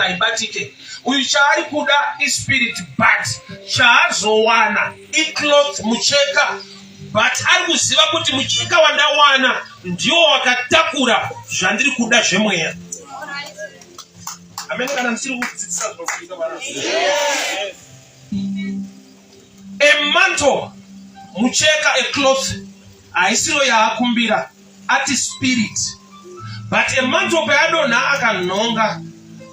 haibatike. Uyu chaari kuda ispirit, but chaazowana icloth, mucheka, but ari kuziva kuti mucheka wandawana ndiwo wakatakura zvandiri kuda zvemweya. Amene kana ndisiri kudzidzisa zvinokuita. A mantle, mucheka, a cloth, haisiro yaakumbira. Ati spirit, but a mantle payadonha akanhonga,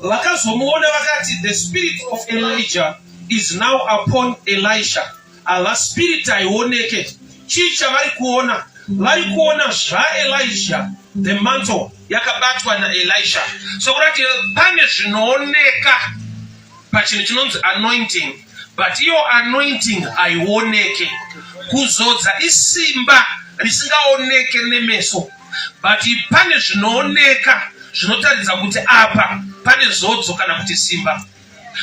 vakazomuona vakati, "The spirit of Elijah is now upon Elisha." Ava spirit haioneke. Chii chavari kuona? Vari kuona zvaElijah, the mantle yakabatwa naElisha. So kurati pane zvinooneka pachinhu chinonzi anointing, but iyo anointing haioneke. Kuzodza isimba risingaoneke nemeso, but pane zvinooneka zvinotaridza kuti apa pane zodzo kana kuti simba.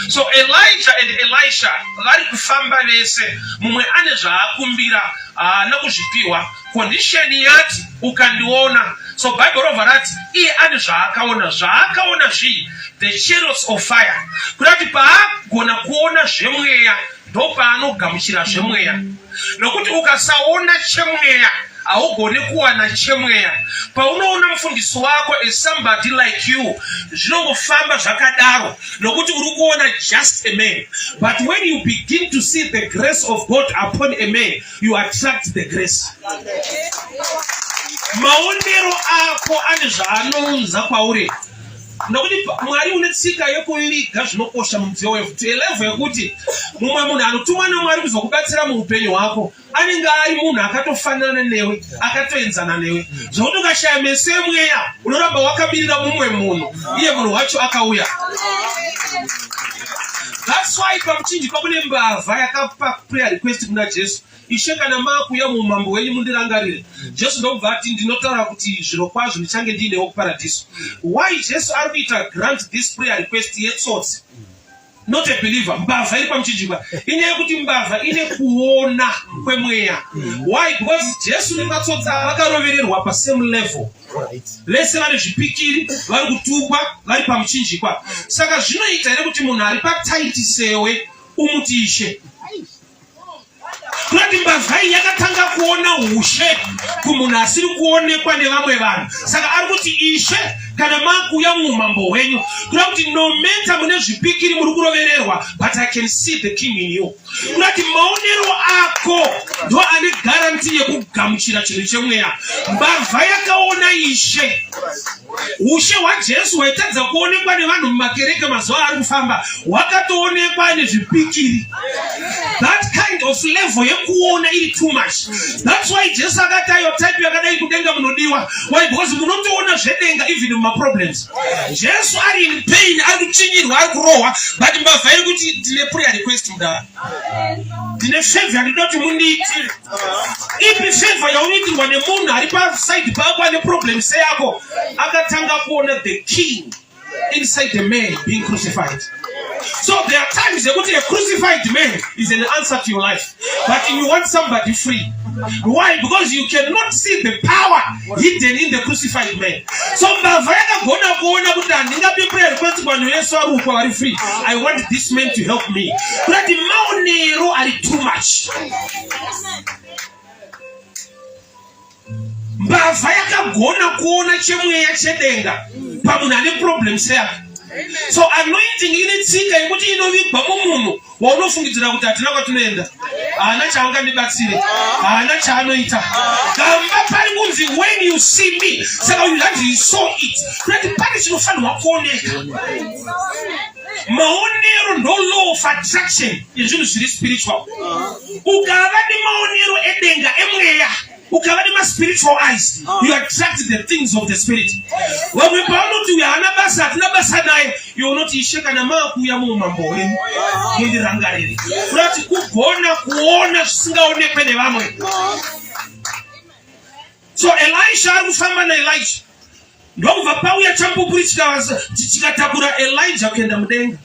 So Elijah and Elisha vari kufamba vese. Mumwe ane zvaakumbira, haana kuzvipiwa. Condition yati ukandiona. So Bible robva rati iye ane zvaakaona. Zvaakaona zvii? The chariots of fire. Kuda kuti paagona kuona zvemweya, ndopaanogamuchira zvemweya, nokuti ukasaona chemweya haugoni kuwana chemweya. Paunoona mufundisi wako as somebody like you, zvinongofamba zvakadaro nokuti uri kuona just a man. But when you begin to see the grace of God upon a man, you attract the grace. Maonero ako ane zvaanounza kwauri, nokuti Mwari une tsika yekuviga zvinokosha mumudziyo wevhu to a level yekuti mumwe munhu anotumwa naMwari kuzokubatsira muupenyu hwako anenge ari munhu akatofanana newe, akatoenzana newe, zvokuti ukashaya meso emweya unoramba wakabirira mumwe munhu, iye munhu wacho akauya. That's why pamuchinjikwa kune mbavha yakapa prayer request kuna Jesu: "Ishe, kana maakuuya muumambo hwenyu, mundirangarire." Jesu ndokubva ati, "Ndinotaura kuti zviro kwazvo ndichange ndiinewo kuparadhiso." Why Jesu ari kuita grant this prayer request yetsotsi, not a believer, mbavha iri pamuchinjikwa? Inyaya yekuti mbavha ine kuona kwemweya. Why? Because Jesu nematsotsi ava vakarovererwa pasame level. Vese vari zvipikiri, vari kutukwa, vari pamuchinjikwa. Saka zvinoita here kuti munhu ari pataiti sewe umuti ishe? Kurati mbavha iyi yakatanga kuona ushe kumunhu asiri kuonekwa nevamwe vanhu. Saka ari kuti, "Ishe, kana makuuya muumambo hwenyu." Kuda kuti no matter mune zvipikiri, muri kurovererwa, but I can see the king in you. Kuda kuti maonero ako ndo ane guarantee yekugamuchira chinhu chemweya. Mbavha yakaona ishe. Ushe hwaJesu hwaitadza kuonekwa nevanhu mumakereke mazuva ari kufamba hwakatoonekwa nezvipikiri. That kind of level yekuona iri too much. That's why Jesu akati, "Ayo type yakadai kudenga munodiwa." Why? Because munotoona zvedenga even mumaproblems. Jesu ari in pain, ari kuchinyirwa, ari kurohwa, but mbavha iri kuti, "Ndine prayer request mudara, ndine favor yandinoda kuti mundiitire." Ipi favor yaunoitirwa nemunhu ari paside pako ane problem seyako? Akatanga kuona the king inside the man being crucified. So there are times yekuti a crucified man is an answer to your life, but you want somebody free. Why? Because you cannot see the power hidden in the crucified man. So mbavha yakagona kuona kuti handingapi prayer request kuvanhu vese vari ukwa vari free. I want this man to help me. Kurati maonero ari too much. Mbavha yakagona kuona chemweya chedenga pamunhu ane problem seyake. So anointing ine tsika yekuti inovigwa mumunhu waunofungidzira kuti hatina kwatinoenda, haana chaangandibatsire, haana chaanoita. Gamba pari kunzi, "When you see me." Saka uyu hanzi he saw it. Kurati pane chinofanirwa kuoneka. Maonero ndo law of attraction yezvinhu zviri spiritual. Ukava nemaonero edenga, emweya, ukava nemaspiritual eyes, you attract the things of the spirit. Vamwe pavanoti uyu haana basa, hatina basa naye, iwe unoti, "Ishe, kana maakuuya muumambo hwenyu, mundirangarire." Kurati kugona kuona zvisingaonekwe nevamwe. So Elisha ari kufamba naElijah, ndokubva pauya chamupupuri chikatakura Elijah kuenda mudenga.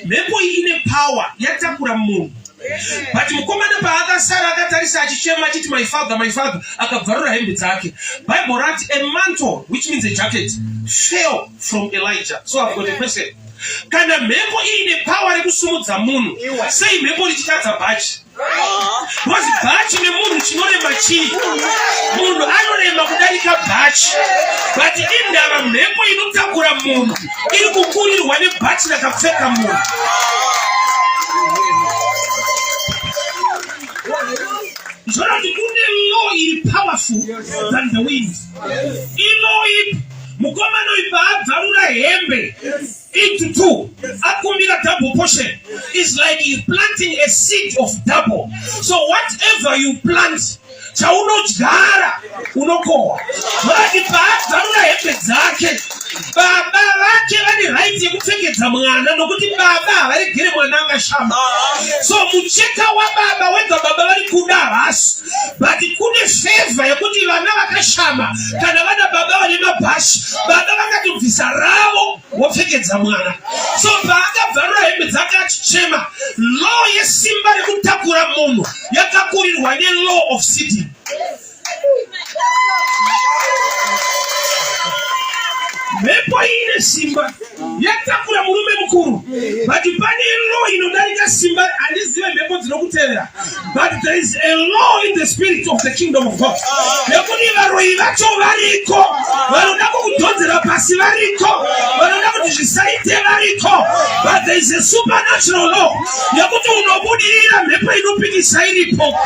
Mhepo iyi ine power, yatakura munhu, but mukomana paakasara akatarisa achichema achiti, "My father, my father," akabvarura hembe dzake. Bible rati a mantle, which means a jacket, fell from Elijah. So I've got a question. Kana mhepo iine power rekusumudza munhu, sei mhepo richitadza bhachi? Because bhachi nemunhu chinorema chii? Munhu anorema kudarika bhachi, but indava mhepo inotakura munhu iri kukurirwa nebhachi rakapfeka munhu. Zvoreva kuti kune law iri powerful than the wind. Ilaw ipi? Mukomana uyu paabvarura hembe into two akumbira double portion is like he's planting a seed of double. So whatever you plant, chaunodyara unokohwa. But paabvarura hembe dzake, baba vake vane right yekupfekedza mwana nokuti baba havaregere mwana akashama. So mucheka wababa wega baba vari kuda havasi, but kune favor yekuti vana vakashama kana vana baba vane mabhashi, baba vakatobvisa ravo wopfekedza mwana. So paakabvarura hembe dzake achichema, law yesimba rekutakura munhu yakakurirwa nelaw of sitting. Mhepo ine simba yatakura murume mukuru, but pane law inodarika simba. Handizive mhepo dzinokutevera, but there is a law in the spirit of the kingdom of God yekuti varoyi vacho variko, vanoda kukudhonzera pasi variko, vanoda kuti zvisaite variko, but there is a supernatural law yekuti unobudirira mhepo inopikisa iripo.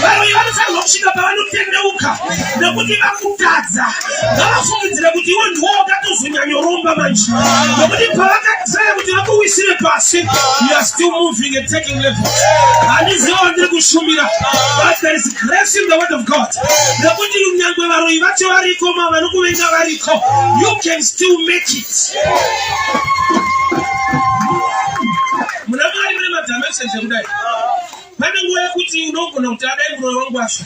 Varoyi vanofanirwa kusvika pavanotendeuka nekuti vakutadza. Ngavafungidzire kuti iwe ndiwo wakatozonyanyoromba manje, nekuti pavakatraya kuti vakuwisire pasi, you are still moving and taking levels. Handiziva wandiri kushumira, but there is grace in the word of God nekuti nyangwe varoyi vacho variko, ma vanokuvenga variko, you can still make it. Muna Mwari mune madimensions ekudai. Pane nguva yekuti unogona kuti adai muroyi wangu afa.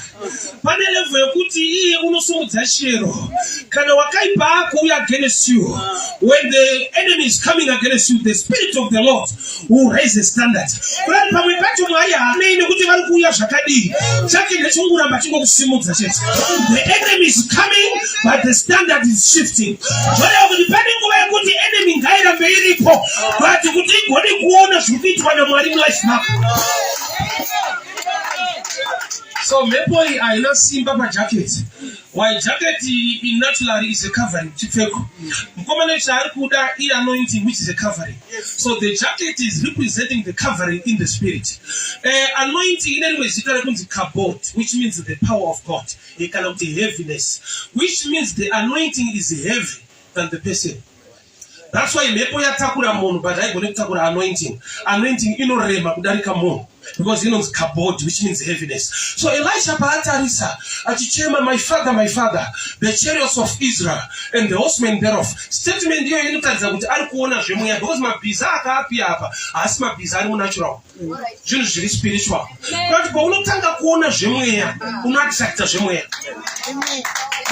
Pane level yekuti iye unosumudza chero kana wakaipa akuuya against you. When the enemy is coming against you, the spirit of the Lord will raise a standard. Kurati pamwe pacho Mwari haanei nekuti vari kuuya zvakadii, chake ndechinguramba chingokusimudza chete. The enemy is coming, but the standard is shifting. Zvoreva kuti pane nguva yekuti enemy ngairambe iripo, but kuti igone kuona zviri kuitwa naMwari mulife mako. So mhepo iyi haina simba pajacket. Why jacket in naturally is a covering, chipfeko. Mukomana chaari kuda i anointing, which is a covering. So the jacket is representing the covering in the spirit. Anointing ine rimwe zita rekunzi kabod, which means the power of God, kana kuti heaviness, which means the anointing is heavy than the person. That's why mhepo yatakura munhu, but haigone kutakura anointing. Anointing inorema kudarika munhu because inonzi kabod, which means heaviness. So Elisha paatarisa achichema, "My father, my father, the chariots of Israel and the horsemen thereof," statement iyoyo inotaridza kuti ari kuona zvemweya, because mabhiza akaapiya apa haasi mabhiza ari munatural, zvinhu zviri spiritual. Kuti paunotanga kuona zvemweya, unoattracta zvemweya.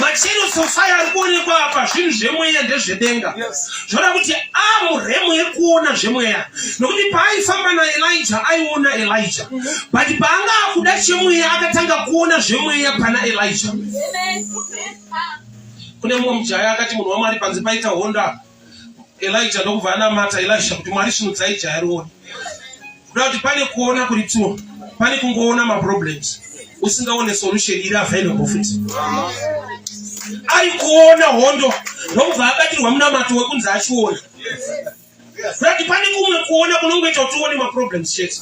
Machariots of fire ari kuonekwa apa zvinhu zvemweya, ndezvedenga. Zvoreva kuti amuremu yekuona zvemweya, nokuti paaifamba naElijah aiona Elijah, but paanga akuda chemweya akatanga kuona zvemweya pana Elijah. Kune mumwe mujaya akati, "Munhu waMwari, panze paita hondo apa." Elijah ndokubva anamata Elisha kuti, "Mwari, svinudzai jaya rione." Kuda kuti pane kuona kuri two. Pane kungoona maproblems usingaone solution iri available futi. Ari kuona hondo, ndokubva abatirwa munamato wekunzi achiona. Kuti pane kumwe kuona kunongoita kuti uone maproblems chete.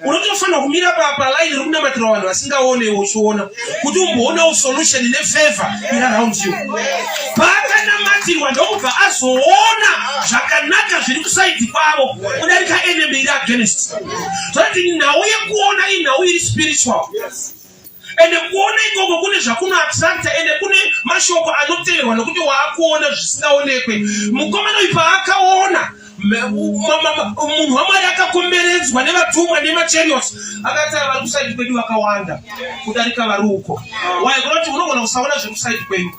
Unotofanira kumira palaini riri kunamatirwa vanhu vasingaone, iwe uchiona, kuti umboonawo solution nefavor iri around you. Paakanamatirwa ndokubva azoona zvakanaka zviri kusaidi kwavo kudarika enemy iri against. Zvati nhau yekuona inhau iri spiritual, ende kuona ikoko kune zvakunoattracta, ende kune mashoko anoteverwa nekuti waakuona zvisingaonekwe. Mukomana uyu paakaona munhu waMwari akakomberedzwa nevatumwa nemachariots, akati, "Ava vari kusaidi kwedu vakawanda kudarika vari uko." Why? Kuda kuti unogona kusaona zviri kusaidi kwenyu,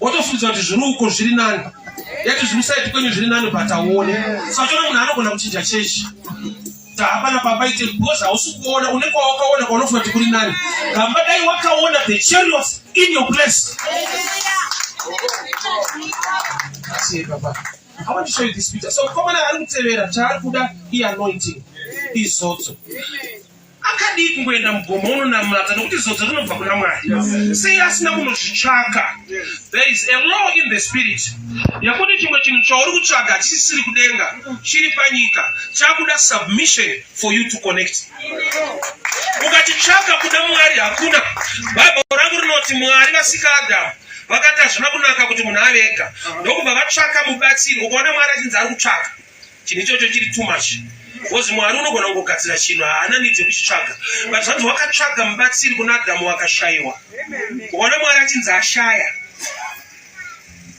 wotofungidzira kuti zviri uko zviri nani, yati zviri kusaidi kwenyu zviri nani, but auone. Saka chiona, munhu anogona kuchinja chechi, hapana papaite, because hausi kuona. Une kwawakaona kwaunofunga kuti kuri nani. Gamba dai wakaona the chariots in your place. Asi baba. I want to show you this picture. So mukomana ari kutevera chaari kuda ianointing izodzo. Akadii kungoenda mugomo unonamata nokuti zodzo rinobva kuna Mwari. Sei asina kunozvitsvaka? There is a law in the spirit yekuti chimwe chinhu chauri kutsvaga hachisisiri kudenga, chiri panyika, chakuda submission for you to connect. Ukachitsvaka kuda Mwari hakuna. Bible rangu rinoti Mwari vasika Adamu vakati hazvina kunaka kuti munhu ave ega ndokubva vatsvaka mubatsiri ukaona mwari achinzi ari kutsvaka chinhu ichocho chiri too much bcause mwari unogona kungogadzira chinhu haana need yekuchitsvaga but zvanzi wakatsvaga mubatsiri kuna adhamu wakashayiwa ukaona mwari achinzi ashaya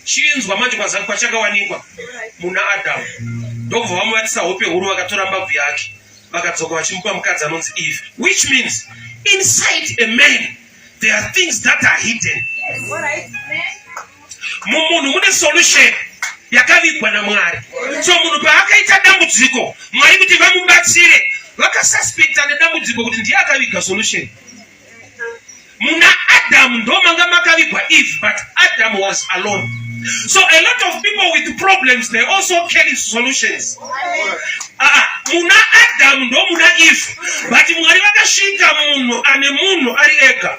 chinzwa manje kwachakawanikwa muna adhamu ndokubva vamuvatisa hope huru vakatora mbabvu yake vakadzoka vachimupa mukadzi anonzi eve which means inside a man there are things that are hidden mumunhu mune solution yakavigwa namwari so munhu paakaita dambudziko mwari kuti vamubatsire vakasuspecta nedambudziko kuti ndiye akaviga solution muna adamu ndo manga makavigwa eve but adam was alone so a lot of people with problems they also carry solutions ah, muna adamu ndo muna eve but mwari vakasvika munhu ane munhu ari ega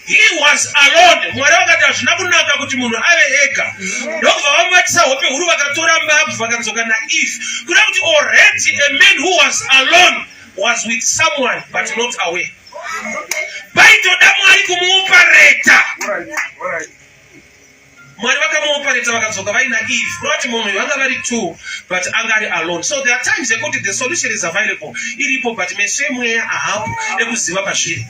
he was alone mwari vakati hazvina kunaka kuti munhu ave ega ndokubva vamuvatisa hope huru vakatora mbabvu vakadzoka naeve kuda kuti already a man who was alone was with someone but not aware paitoda mwari kumuopareta mwari vakamuopareta vakadzoka vaina eve kureva kuti munhu uyu vanga vari two but anga ari alone so there are times yekuti the solution is available iripo but meso emweya ahapo ekuziva pazviri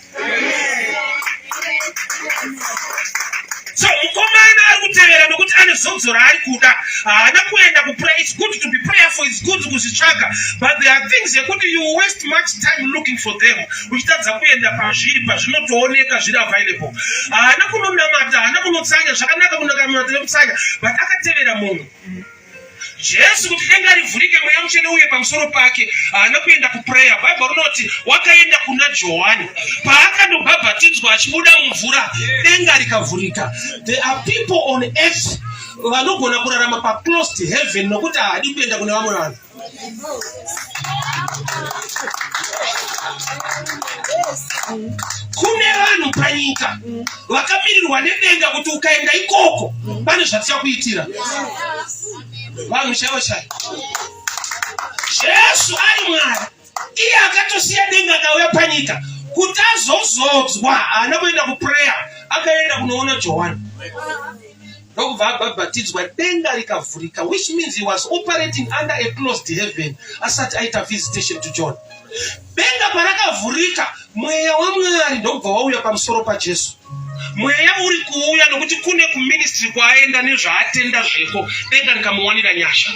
so mukomana ari kutevera nokuti ane zodzo raari kuda haana kuenda kupray its good to be prayerful its good kuzvitsvaga but there are things yekuti you waste much time looking for them uchitadza kuenda pazviri pazvinotooneka zviri available haana kunonamata haana kunotsanya zvakanaka kunamata nekutsanya but akatevera munhu Jesu kuti denga rivhurike mweya mutsvene uye pamusoro pake haana kuenda kuprayer. Bible rinoti wakaenda kuna Johani paakandobhabhatidzwa achibuda mumvura denga rikavhurika. There are people on earth vanogona kurarama paclosed heaven nokuti haadi kuenda kune vamwe vanhu. Kune vanhu panyika vakamirirwa nedenga kuti ukaenda ikoko pane zvatichakuitira vanhu chaivo chaivo jesu ari mwari iye akatosiya denga akauya panyika kuti azozodzwa haana kuenda kupreya akaenda kunoona johani ndokubva abhabhatidzwa denga rikavhurika which means he was operating under a closed heaven asati aita visitation to john denga parakavhurika mweya wamwari ndokubva wauya pamusoro pajesu mweya uri kuuya nokuti kune kuministry kwaaenda nezvaatenda zveko denga rikamuwanira nyasha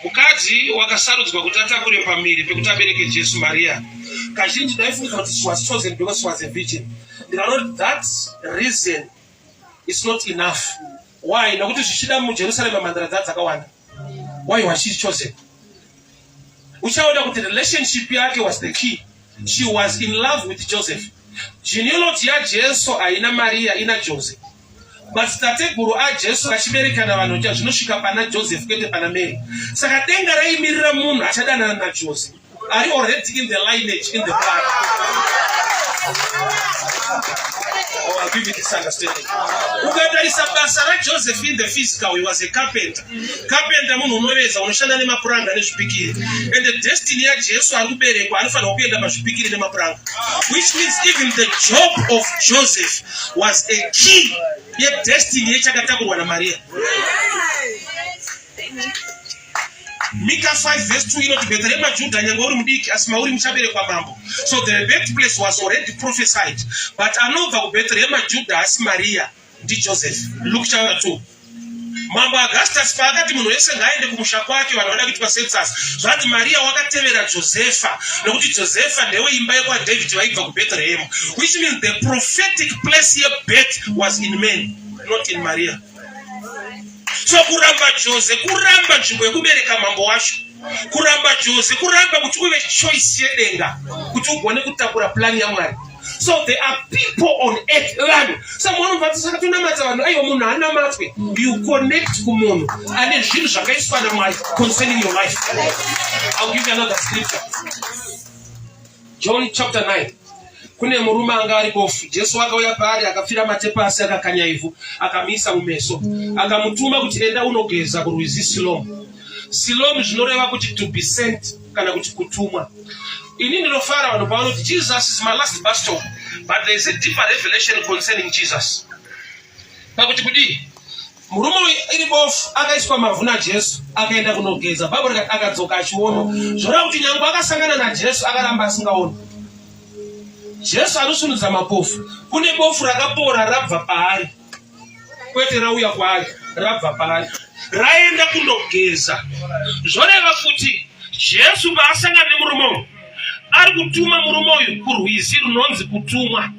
mukadzi wakasarudzwa kuti atakure pamiri pekuti abereke jesu maria kazhinji ndaifunga kuti she was chosen because she was a virgin ndikanoti that reason is not enough why nokuti zvichida mujerusarema mhandara dza dzakawanda why was she chosen uchaona kuti relationship yake was the key she was in love with joseph genealogy yajesu haina maria ina jose madzitateguru ajesu achiberekana vanhu cha zvinosvika pana joseph kwete pana mary saka denga raimirira munhu achadanana najose ari already in the lineage in the blood Oh, I'll give you this understanding. Ukatarisa basa raJoseph in the physical, he was a carpenter. Carpenter munhu unoveza, unoshanda nemapuranga nezvipikiri. And the destiny yaJesu ari kuberekwa anofanirwa kuenda pazvipikiri nemapuranga. Which means even the job of Joseph was a key yedestiny yechakatakurwa naMaria. Mika 5 verse 2 inoti Bhetherehema Judha nyange uri mudiki asi mauri muchaberekwa mambo. So the birthplace was already prophesied. But anobva kuBhetherehema Judha asi Maria ndiJoseph. Luke chapter 2. Mambo Augustus paakati munhu wese ngaaende kumusha kwake vanhu vada kuitwa census. Zvanzi Maria wakatevera Josefa nokuti Josefa ndeweimba yekwaDavid vaibva kuBethlehem which means the prophetic place yebirth was in man not in Maria. So kuramba Jose kuramba nzvimbo yekubereka mambo wacho kuramba Jose kuramba kuti uve choice yedenga kuti ugone kutakura plan yaMwari. So there are people on earth, vanhu. Some vanobva saka tonamata vanhu, aiwa munhu haanamatwe. You connect kumunhu ane zvinhu zvakaiswa naMwari concerning your life. I'll give you another scripture. John chapter 9. Kune murume anga ari bofu. Jesu akauya paari akapfira mate pasi akakanya ivhu akamuisa mumeso. Akamutuma kuti enda unogeza kurwizi Silomu. Silomu zvinoreva kuti to be sent kana kuti kutumwa. Ini ndinofara vanhu pavanoti Jesus is my last bus stop, but there is a deeper revelation concerning Jesus. Pakuti kudii? Murume uyu iri bofu akaiswa mavhu naJesu akaenda kunogeza. Bhaibheri rikati akadzoka achiona. Zvoreva kuti nyange akasangana naJesu akaramba asingaoni. Jesu anosunudza mapofu. Kune bofu rakapora rabva paari. Kwete rauya kwaari, rabva paari. Raenda kunogeza. Zvoreva kuti Jesu paasangana nemurume uyu ari kutuma murume uyu kurwizi runonzi kutumwa.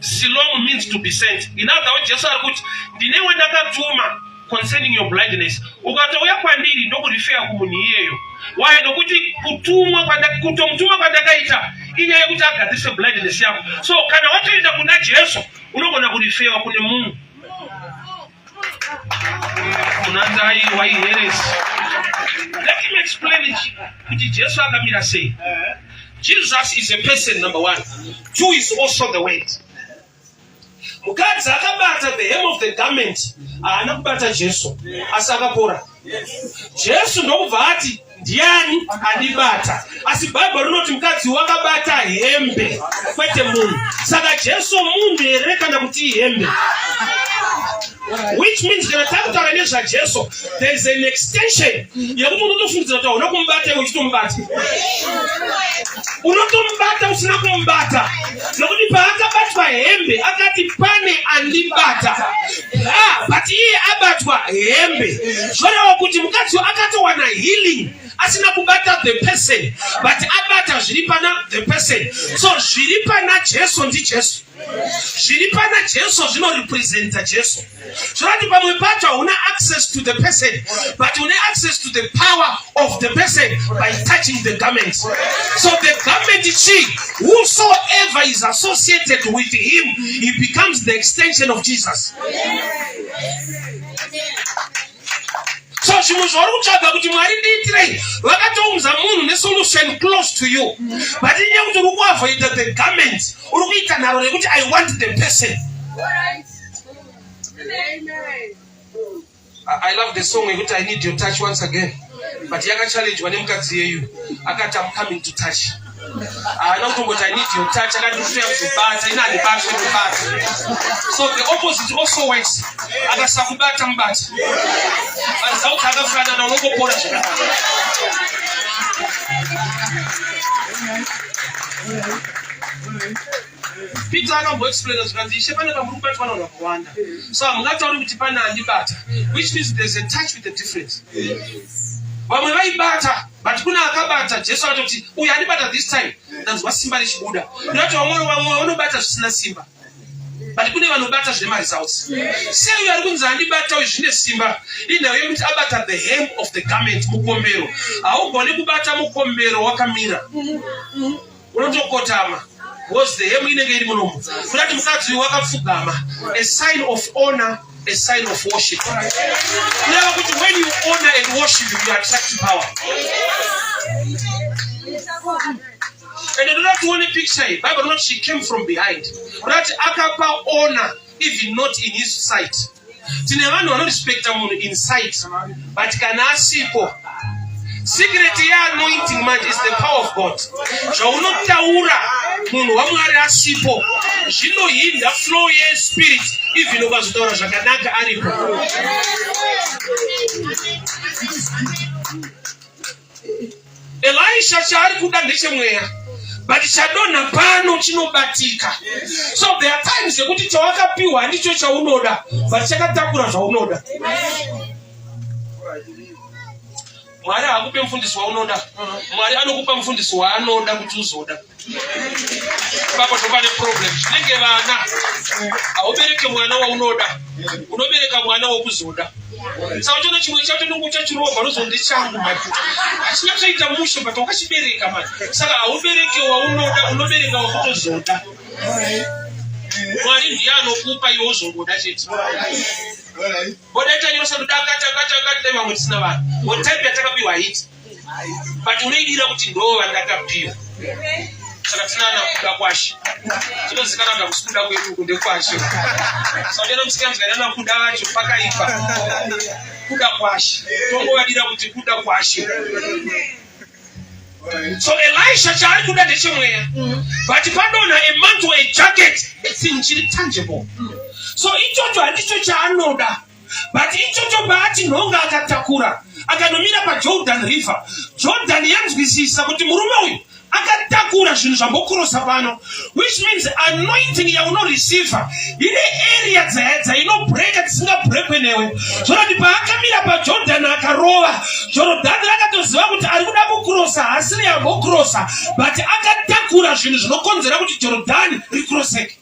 Siloam means to be sent. In other words, Jesu ari kuti ndine wandakatuma concerning your blindness. Ukatouya kwandiri ndokurifeya kumunhu iyeyo. Why? Nokuti kutumwa kutomutuma kwandakaita inyaya yekuti agadzirise blindness yako. So kana watoenda kuna Jesu unogona kurifewa kune munhu. Munanzai waiheresi. Let me explain it kuti Jesu akamira sei. Jesus is a person number one. Two is also the word. Mukadzi akabata the hem of the garment haana kubata Jesu asi akapora. Jesu ndokubva ati ndiani andibata asi bhaibheri rinoti mukadzi wakabata hembe kwete munhu saka jesu munhu here kana kuti ihembe which means kana takutaura nezvajesu there is an extension yekuti unotofungidzira kuti hauna kumubata iwe uchitomubata unotomubata usina kumubata nokuti paakabatwa hembe akati pane andibata ah, but iye abatwa hembe zvoreva kuti mukadzi akatowana healing asina kubata the person but abata zviri pana the person so zviri pana jesu ndijesu zviri pana jesu zvinorepresenta jesu zvorati pamwe pacho hauna access to the person but une access to the power of the person by touching the garment so the garment chii whosoever is associated with him he becomes the extension of jesus so zvimwe zvauri kutsvaga kuti mwari ndiitirei vakatounza munhu nesolution close to you but inyaya kuti uri kuavoida the garment uri kuita nharo rekuti i want the person I love the song yekuti I need your touch once again but yakachallengewa nemukadzi yeyu akati I'm coming to touch haana kutomboti I need your touch akati ndikutoya kuzobata ini handibatwe ndobata so the opposite also works akasakubata mubata but zauti akafanana unongopora zvakanaka Peter akamboexplaina zvikanzi ishe pane pamuri kubatwa navanhu vakawanda so hamungatauri kuti pane andibata which means there's a touch with a difference vamwe vaibata but kune akabata jesu akatoti uyu andibata this time ndanzwa simba richibuda ndinoti vamwe vamwe vanobata zvisina simba but kune vanobata zvine maresults sei uyu ari kunzi andibata uyu zvine simba inhau yekuti abata the hem of the garment mukombero haugoni kubata mukombero wakamira unotokotama because the hem inenge iri munomu kuda kuti mukadzi uyu wakapfugama a sign of honor a sign of worship kureva kuti when you honor and worship you attract power and ndoda tione picture iyi bible rinoti she came from behind rati akapa honor even not in his sight tine vanhu vanorespecta munhu in sight but kana asipo secret yeanointing manje is the power of god zvaunotaura munhu wamwari asipo zvinohinda flow yespirit even ukazotaura zvakanaka aripo Elisha chaari kuda ndechemweya but chadonha pano chinobatika so there are times yekuti chawakapiwa handicho chaunoda but chakatakura zvaunoda mwari haakupe mufundisi waunoda mwari anokupa mufundisi waanoda kuti uzoda ipapo topane problem zvinenge vana haubereke mwana waunoda unobereka mwana wokuzoda saka uchiona chimwe chacho nonge uchachirova unozondichangu mani hachinyatsoita mushe but wakachibereka mani saka haubereke waunoda unobereka wakutozoda Mwari ndiye anokupa iwe uzongoda chete. Bodaita nyorosa ndoda akati akati akati dai vamwe tisina vanhu. Bo type yatakapiwa haiti. But unoidira kuti ndo vandakapiwa. Saka tinana kuda kwashe. Tinozikanwa kuti hakusi kuda kwedu uku ndekwashe. Saka uchaona musikanzwa nana kuda vacho pakaipa. Kuda kwashe. Tongovadira kuti kuda kwashe. So Elisha chaari kuda ndechemweya. But padonha a mantle, a jacket, chinhu chiri tangible. So ichocho handicho chaanoda. But ichocho paati nhonga akatakura akanomira paJordan River. Jordan yanzwisisa kuti murume uyu akatakura zvinhu zvambokurosa pano which means anointing yaunoreceiver ine area dzainobreaka dzisingabrekwe newe zvorati paakamira pajordan akarova jorodhani rakatoziva kuti ari kuda kukurosa haasiri yambokurosa but akatakura zvinhu zvinokonzera kuti jorodhani rikuroseke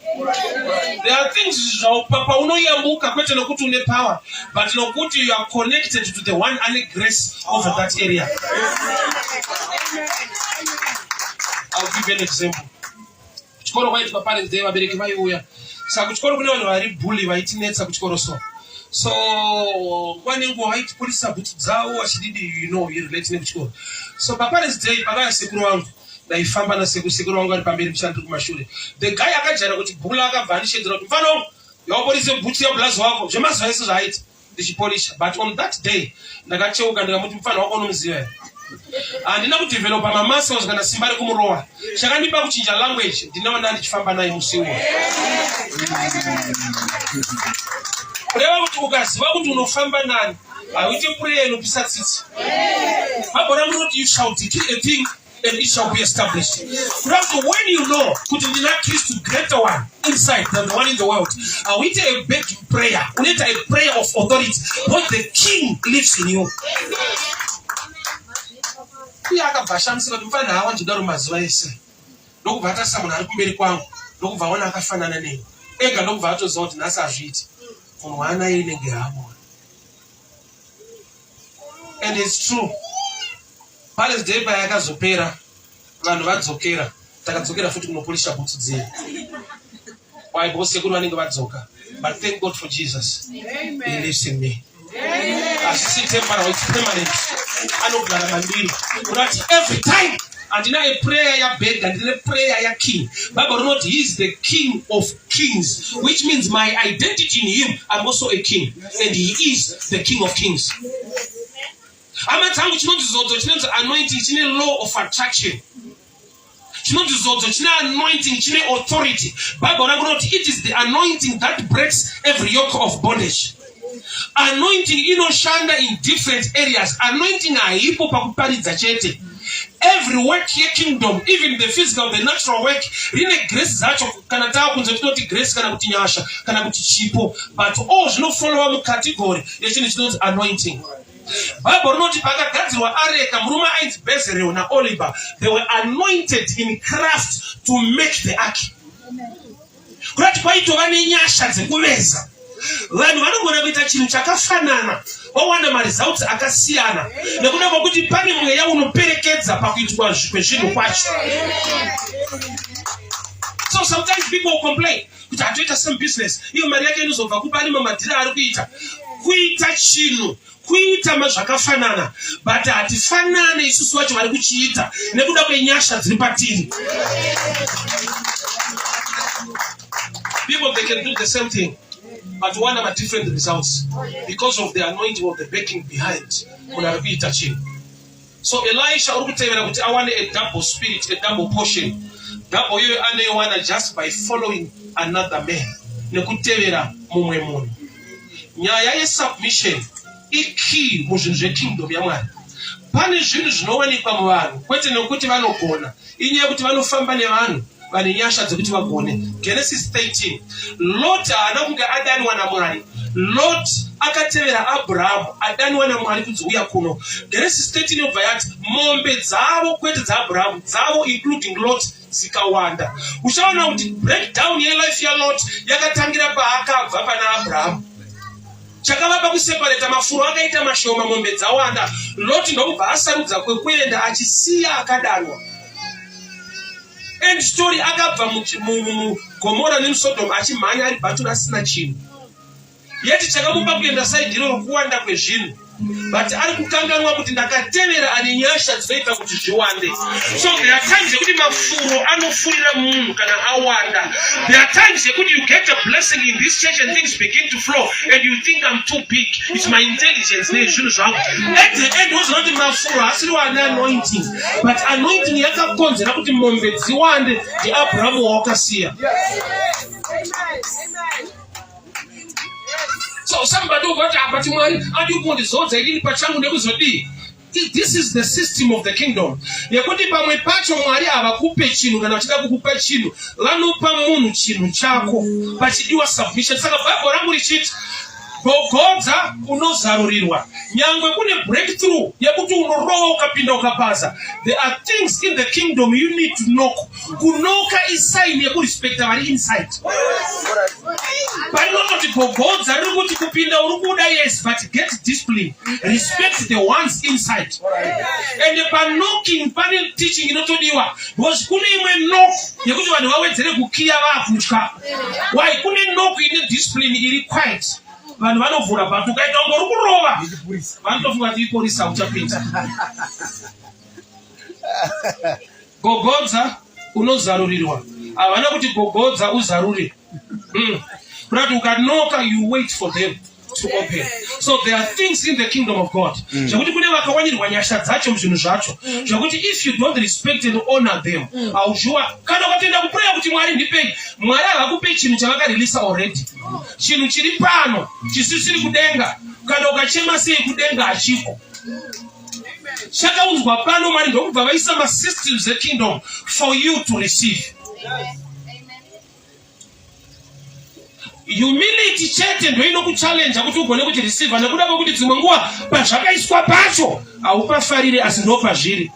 there are things paunoyambuka kwete nokuti une power but nokuti you are connected to the one ane grace over that area. I'll give you an example. Kuchikoro kwaitwa parents day vabereki vaiuya. Saka kuchikoro kune vanhu vari bully vaitinetsa kuchikoro so. So nguva nenguva vaitipolisa bhutsu dzavo vachididi you know you relate nekuchikoro. So paparents day pakauya sekuru vangu ndaifamba nasekuru sekuru vangu vari pamberi muchana ndiri kumashure. The guy akajaira kuti bhula akabva andishedzera kuti mfana wangu yawapolise bhutsu yablazi wako zvemazuva ese zvaaita ndichipolisha but on that day ndakacheuka ndikamuti mufana wako unomuziva here handina kudevelopa mamuscles kana simba rekumurowa chakandipa kuchinja language ndinaona ndichifamba naye musi uwo kureva kuti ukaziva kuti unofamba nani hauite prayer inopisa tsitsi bhaibheri rinoti you shall decree a thing and it shall be established. Kuda kuti when you know kuti ndina Kristu greater one inside than the one in the world, hauite a begging prayer, unoita a prayer of authority because the king lives in you. Uye akabva ashamisika kuti mufana haawanzodaro mazuva ese ndokubva atarisa munhu ari kumberi kwangu ndokubva aona akafanana neni ega ndokubva atoziva kuti nhasi hazviiti munhu waanaye inenge haamona and it's true Palace Day payakazopera vanhu vadzokera takadzokera futi kunopolisha bhutsu dziye why because sekuru vanenge vadzoka but thank god for jesus Amen. he lives in me hazvisi temporary it's permanent anogara mandiri unati every time handina a prayer yabega ndine prayer yaking bible rinoti he is the king of kings which means my identity in him i'm also a king and he is the king of kings Hama dzangu, chinonzi zodzo chinonzi anointing chine law of attraction. Chinonzi zodzo chine anointing chine authority. Bible rangu rinoti it is the anointing that breaks every yoke of bondage. Anointing inoshanda in different areas. Anointing haipo pakuparidza chete. Every work yekingdom, even the physical, the natural work, rine grace dzacho kana tava kunze tinoti grace kana kuti nyasha kana kuti chipo but all zvinofollowa mucategory yechinhu chinonzi anointing. Bible rinoti pakagadzirwa areka murume ainzi Bezerel naOliver they were anointed in craft to make the ark. Kurati kwaitova nenyasha dzekuveza. Vanhu vanogona kuita chinhu chakafanana vowana maresults akasiyana nekuda kwekuti pane mweya unoperekedza pakuitwa kwezvinhu kwacho. So sometimes people complain kuti hatoita same business iyo mari yake inozobva kupa ane mamadhiri aari kuita kuita chinhu kuita mazvakafanana but hatifanane isusu vacho vari kuchiita nekuda kwenyasha dziri patiri people they can do the same thing but one have different results because of the anointing of the backing behind munhu ari kuita chinhu So Elisha uri kutevera kuti awane a double spirit, a double portion. Double iyoyo anoiwana just by following another man, nekutevera mumwe munhu. Nyaya yesubmission ikey muzvinhu zvekingdom yaMwari. Pane zvinhu zvinowanikwa muvanhu kwete nekuti vanogona, inyaya yekuti vanofamba nevanhu vane nyasha dzekuti vagone. Genesis 13 Lot haana kunge adaniwa naMwari. Lot akatevera Abrahamu adaniwa naMwari kunzi uya kuno. Genesis 13 yobva yati mombe dzavo kwete dzaAbrahamu dzavo including Lot dzikawanda. Uchaona kuti breakdown yelife yaLot yakatangira paakabva pana Abrahamu. Chakavapa kusepareta mafuro akaita mashoma mombe dzawanda. Lot ndokubva asarudza kwekuenda achisiya akadanwa. End story akabva muGomora nemuSodom achimhanya ari bhatura asina chinhu. Yeti chakamupa kuenda side iroro kuwanda kwezvinhu but ari kukanganwa kuti ndakatevera ane nyasha dzinoita kuti zviwande. So there are times yekuti mafuro anofurira munhu kana awanda. There are times yekuti you get a blessing in this church and things begin to flow and you think I'm too big. It's my intelligence nezvinhu zvangu. At the end wozoona kuti mafuro haasiriwo ane anointing but anointing yakakonzera kuti mombe dziwande ndiAbrahamu wawakasiya. So somebody ukati apa ti Mwari adi kundizodza inini pachangu nekuzodii? This is the system of the kingdom yekuti pamwe pacho Mwari havakupe chinhu kana vachida kukupa chinhu vanopa munhu chinhu chako pachidiwa submission. Saka Bible rangu richiti gogodza unozarurirwa nyangwe kune breakthrough yekuti unorova ukapinda ukapaza. There are things in the kingdom you need to knock. Kunoka isign yekurespecta vari inside. Parinototi gogodza riri kuti kupinda uri kuda yes but get discipline, respect the ones inside. And paknocking pane teaching inotodiwa because kune imwe knock yekuti vanhu vawedzere kukiya vaakutya. Why? Kune knock ine discipline iri quiet, vanhu vanovhura, but ukaita kunge uri kurova vanotofunga kuti iporisa uchapinda. Gogodza unozarurirwa. Havana kuti gogodza uzarure. Kuti ukanoka you wait for them to open. So there are things in the kingdom of God zvekuti kune vakawanirwa nyasha dzacho muzvinhu zvacho zvekuti if you don't respect and honor them hauzviwa. Kana ukatoenda kuprayer kuti Mwari ndipei, Mwari havakupei chinhu chavakareleasa already. Chinhu chiri pano chisisiri kudenga, kana ukachema sei kudenga hachiko. Chakaunzwa pano, Mwari ndokubva vaisa masystems ekingdom for you to receive. Humility chete ndo inokuchallenja kuti ugone kuti receive, nekuda kwekuti dzimwe nguva pazvakaiswa pacho haupafarire, asi ndo pazviri.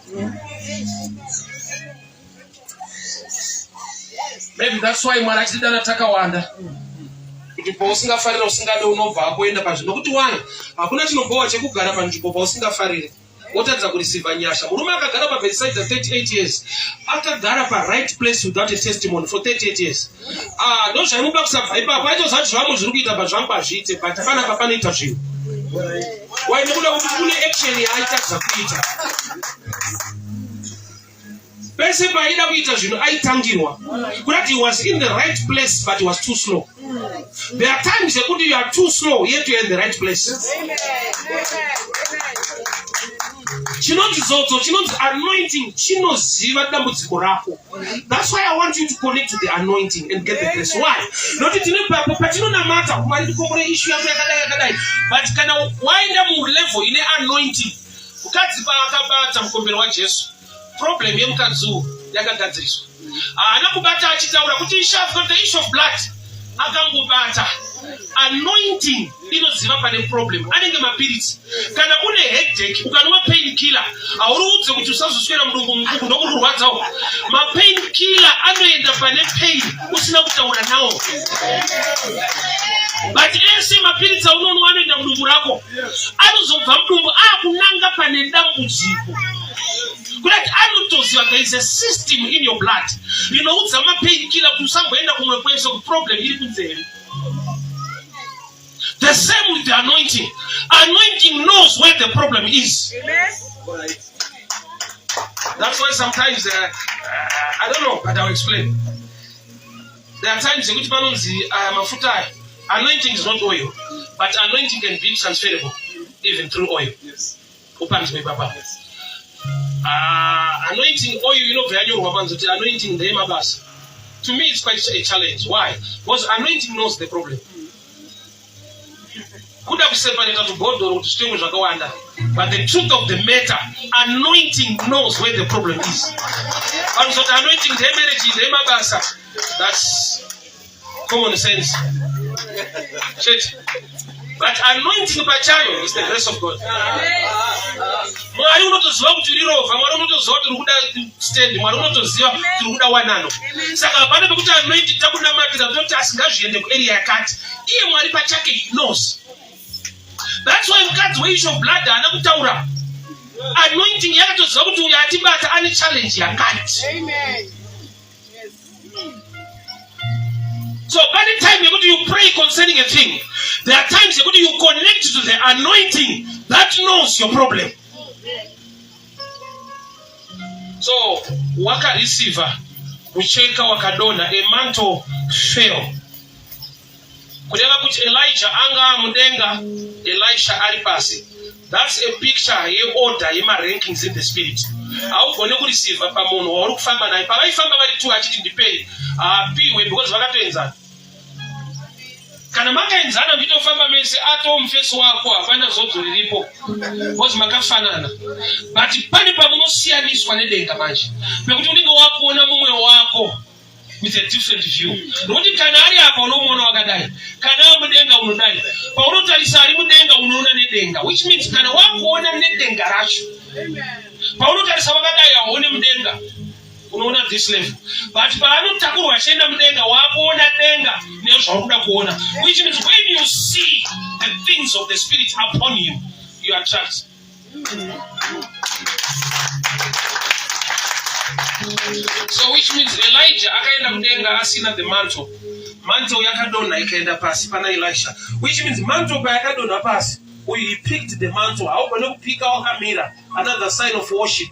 Maybe that's why Mwari achitidana takawanda, kuti pausingafarire, usingade, unobva akuenda pazvinhu. Nokuti why? Hakuna chinobhowa chekugara panzvimbo pausingafarire wotadza kureceiva nyasha. Murume akagara paBethsaida 38 years, akagara paright place without a testimony for 38 years. Ah, ndo zvaimupa kusabva ipapo. Aitoziva kuti zvamwe zviri kuita pazvangu hazviite, but panapa panoita zvinhu. Why? Nekuda kuti kune action yaaitadza kuita. Pese paaida kuita zvinhu aitangirwa. Kurati he was in the right place but he was too slow. There are times yekuti you are too slow yet you are in the right place. Chinonzi zodzo, chinonzi anointing, chinoziva dambudziko rako. That's why I want you to connect to the anointing and get the grace. Why? Noti tine papo patinonamata, Mwari ndikombore issue yangu yakadai yakadai, but kana waenda mulevel ine anointing, mukadzi paakabata mukombero waJesu, problem yemukadzi uyu yakagadziriswa. Haana kubata achitaura kuti Ishe, I've got the issue of blood. Akangobata. Anointing inoziva pane problem. Anenge mapiritsi. Kana une headache ukanwa pain killer, hauriudze kuti usazoswera mudumbu mukuku ndokuri kurwadzawo. Mapain killer anoenda pane pain usina kutaura nawo, but ese mapiritsi aunonwa anoenda mudumbu rako, anozobva mudumbu akunanga pane dambudziko. Kurati anotoziva. There is a system in your blood rinoudza mapain killer kuti usamboenda kumwe kwese, kuproblem iri kunzeve. The same with the anointing. Anointing knows where the problem is. That's why sometimes I don't know, but I'll explain. There are times yekuti panonzi aya mafuta aya, anointing is not oil, but anointing can be transferable even through oil. Upanzwe ipapa. Anointing oil inobva yanyorwa panzi kuti anointing ndeyemabasa. To me it's quite a challenge. Why? Because anointing knows the problem. Kuda kuseparata tubhodhoro kuti zvitengwe zvakawanda, but the truth of the matter, anointing knows where the problem is. Vanozoti anointing ndeyemarriage, ndeyemabasa, that's common sense chete, but anointing pachayo is the grace of God. Mwari unotoziva kuti uri rovha, Mwari unotoziva kuti uri kuda stand, Mwari unotoziva kuti uri kuda wanano. Saka hapana pekuti anointing takunamatira toti asingazviende kuarea yakati. Iye Mwari pachake, he knows. That's why mukadzi weissue of blood haana kutaura. Anointing yakatoziva kuti uyo atibata ane challenge yakati. Amen. So pane time yekuti you pray concerning a thing. There are times yekuti you connect to the anointing that knows your problem. So wakareceiver mucheka wakadonha, a mantle fell. Kureva kuti Elijah anga mudenga, Elisha ari pasi. That's a picture yeorder yemarankings in the spirit. Haugone kureceiver pamunhu wauri kufamba naye. Pavaifamba vari two achiti ndipei, haapiwe because vakatoenzana. Kana makaenzana nditofamba mese atoo mufesi wako hapana zodzo riripo because makafanana. But pane pamunosiyaniswa nedenga manje pekuti unenge wakuona mumwe wako with a different view nokuti kana ari apa unomuona wakadai kana ari mudenga unodai paunotarisa ari mudenga unoona nedenga which means kana wakuona nedenga racho paunotarisa wakadai hauone mudenga unoona this level but paanotakurwa achienda mudenga wakuona denga nezvauri kuda kuona which means when you see the things of the spirit upon you you attract. So which means Elijah akaenda kudenga asina the mantle. Mantle yakadonha ikaenda pasi pana Elisha. Which means mantle payakadonha pasi, uyu he picked the mantle. Haugone kupika wakamira. Another sign of worship.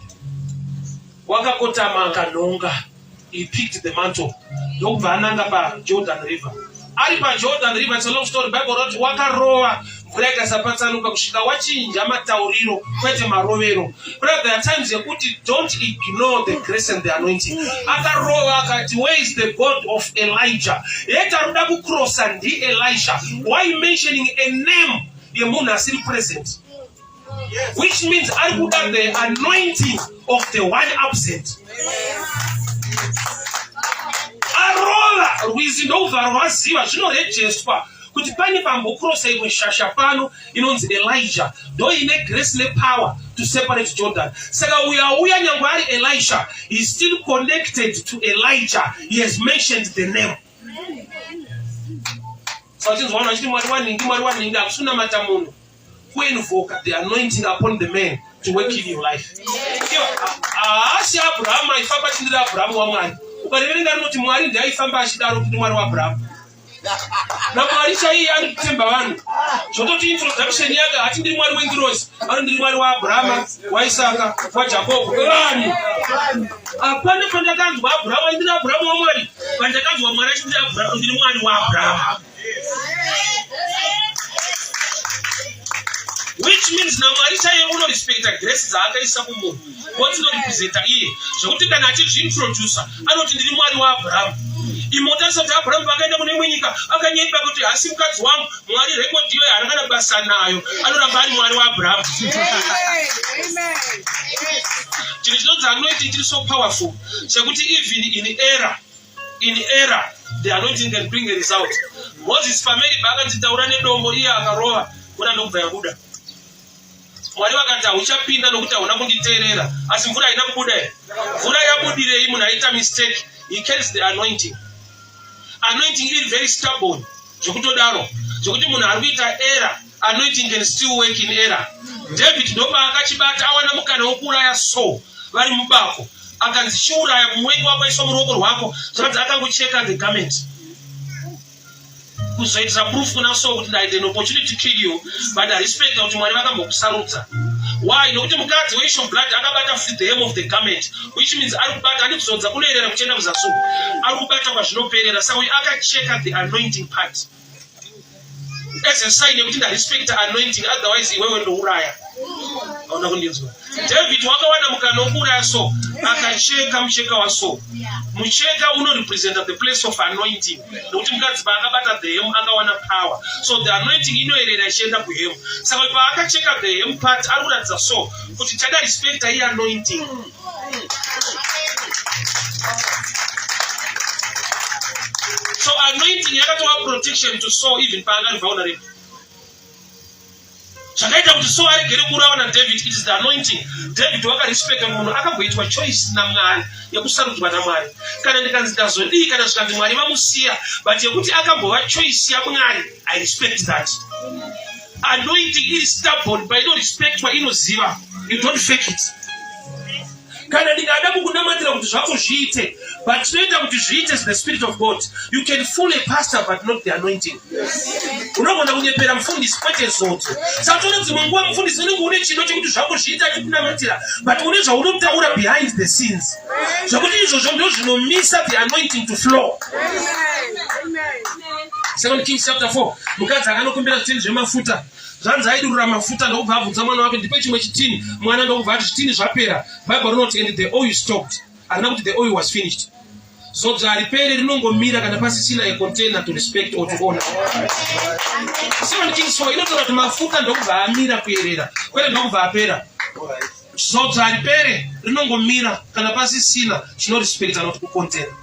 Wakakotama akanhonga. He picked the mantle ndokubva ananga paJordan River. Ari paJordan River, it's a long story. Bible roti wakarova mvura ikasapatsanuka kusvika wachinja matauriro kwete marovero. Brother, there are times yekuti don't ignore the grace and the anointing. Akarova akati where is the God of Elijah? Yet arikuda kukrosa ndi Elisha. Why mentioning a name yemunhu asiri present? Which means ari kuda the anointing of the one absent. Arova rwizi ndokubva rwaziva zvinorejestwa kuti pane pambokrosa imwe shasha pano inonzi Elijah ndo ine grace nepower to separate Jordan. Saka uyo auya nyangwe ari Elisha, he is still connected to Elijah. He has mentioned the name. Saka uchinzwa vanhu vachiti Mwari wanhingi, Mwari wanhingi, hakusi kunamata munhu. Kuinvoka the anointing upon the man to work in your life. Haasi Abrahamu aifamba achindiri Abrahamu waMwari. Ukariverenga rinoti Mwari ndiye aifamba achidaro kuti Mwari waAbrahamu. NaMwari chaiye ari kutemba vanhu. Zvototi introduction yake hati ndiri Mwari wengirozi, ari ndiri Mwari waAbrahama, waIsaka, waJakobho. Vanhu. Hapana pandakanzwa Abrahamu ndiri Abrahamu waMwari. Pandakanzwa Mwari achiti ndiri Mwari waAbrahamu. Which means naMwari chaiye unorespecta grace dzaakaisa kumunhu wotinorepresenta iye zvekuti kana achizviintroducer anoti ndiri Mwari waAbrahamu. Imotarisa kuti Abrahamu paakaenda kune imwe nyika akanyepa kuti hasi mukadzi wangu. Mwari rekodhi iyoyo haana kana basa nayo, anoramba ari Mwari waAbrahamu. Chinhu chinonzi anointing chiri so powerful chekuti even in error in error the anointing can bring a result. Moses pameri paakanzi taura nedombo iye akarova mvura ndokubva yabuda. Mwari vakati hauchapinda nokuti hauna kunditeerera, asi mvura haina kubuda here? Mvura yabudirei? Munhu aita mistake, he carries the anointing. Anointing iri very stubborn zvekutodaro zvekuti munhu ari kuita error, anointing can still work in error. David ndopaakachibata awana mukana wekuuraya Saul vari mubako, akanzi chiuraya muvengi wako aiswa muruoko rwako, zvakanzi akangocheka the garment kuzoitira proof kuna Saul kuti I had an opportunity to kill you but I respect kuti Mwari vakambokusarudza. Why? Nokuti mukadzi weissue of blood akabata futi the hem of the garment, which means ari kubata, ane kuzodza kunoerera kuchienda kuzasi uku, ari kubata kwazvinoperera. Saka uyu akacheka the anointing part as a sign yekuti ndarespecta anointing, otherwise iwewe ndouraya. Hauna kundinzwa? David wakawana mukana wekuuraya so akacheka mucheka waSaul. Mucheka unorepresenta the place of anointing, nokuti mukadzi paakabata the hem akawana power. So the anointing inoerera ichienda kuhem. Saka paakacheka the hem part ari kuratidza so kuti chada respecta iye anointing. So anointing yakatova protection to Saul even paanga ari vulnerable. Zvakaita kuti Saul aregere kuurawa naDavid, it is the anointing. David wakarespecta munhu akamboitwa choice naMwari yekusarudzwa naMwari. Kana ndikanzi ndazodii, kana zvikanzi Mwari vamusiya, but yekuti akambova choice yaMwari, I respect that. Anointing iri stubborn, but inorespectwa, inoziva. You don't fake it. Kana ndikada kukunamatira kuti zvako zviite, but chinoita kuti zviite is the spirit of God. You can fool a pastor but not the anointing. Unogona kunyepera mufundisi kwete zodzo. Saka toona dzimwe nguva mufundisi unenge une chido chekuti zvako zviite achikunamatira, but une zvaunotaura behind the scenes. Zvekuti izvozvo ndo zvinomisa the anointing to flow. Second Kings chapter 4 mukadzi akanokumbira zvitini zvemafuta zvanzi aidurura mafuta ndokubva abvunza mwana wake ndipe chimwe chitini mwana ndokubva ati zvitini zvapera bible rinoti and the oil stopped harina kuti the oil was finished zodzo haripere rinongomira kana pasisina a container to respect or to honor Second Kings 4 inotaura kuti mafuta ndokubva amira kuyerera kwete ndokubva apera zodzo haripere rinongomira kana pasisina chinorespecta not kucontainer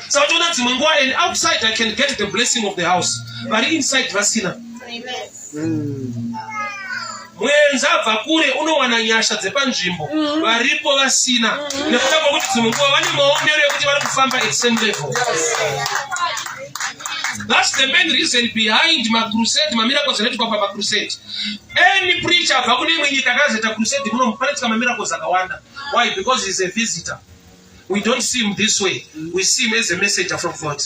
saka toona dzimwe nguva an outsider can get the blessing of the house vari inside vasina mwenzi abva kure unowana nyasha dzepanzvimbo mm. varipo vasina mm. nekuda kwekuti dzimwe nguva vane maonero ekuti vari kufamba at same level That's the main reason behind macrusade, mamiracles anoitwa pamacrusade. Any preacher abva kune imwe nyika akazoita crusade muno panoitika mamiracles akawanda. Why? Because he's a visitor. We don't see him this way. We see him as a messenger from God.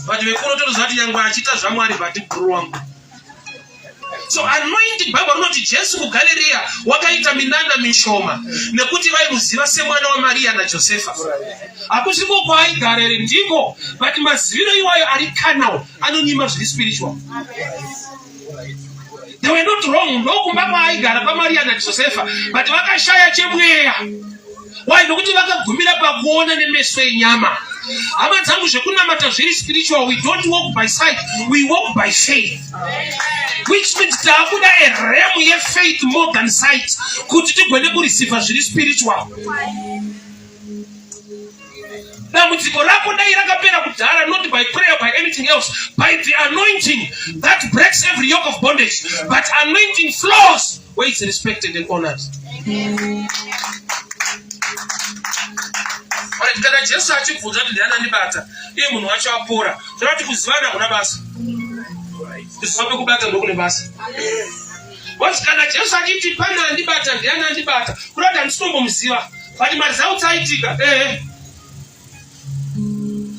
But vekuno totoziva kuti nyangwe achiita zvaMwari but bro wangu. So anointing Bible rinoti Jesu kuGalirea wakaita minana mishoma nekuti vaimuziva semwana waMaria naJosefa. Hakusiko kwaaigara here ndiko but maziviro iwayo ari carnal anonyima zviri spiritual. They were not wrong ndokumba kwaaigara kwaMaria naJosefa but vakashaya chemweya. Why? Nokuti vakagumira pakuona nemeso enyama. Hama dzangu zvekunamata zviri spiritual. We don't walk by sight, we walk by faith. Which means taakuda a realm yefaith more than sight kuti tigone kureceiva zviri spiritual. Dambudziko rako dai rakapera kudhara not by prayer by anything else by the anointing that breaks every yoke of bondage but anointing flows where it's respected and honored. Alright, kana Jesu achibvunza kuti ndiani andibata iye munhu wacho apora zvoreva kuti kuzivana hakuna basa kuziva pekubata ndokune basa because kana Jesu achiti pane andibata ndiani andibata kureva kuti handisitombomuziva but maresults aitika ehe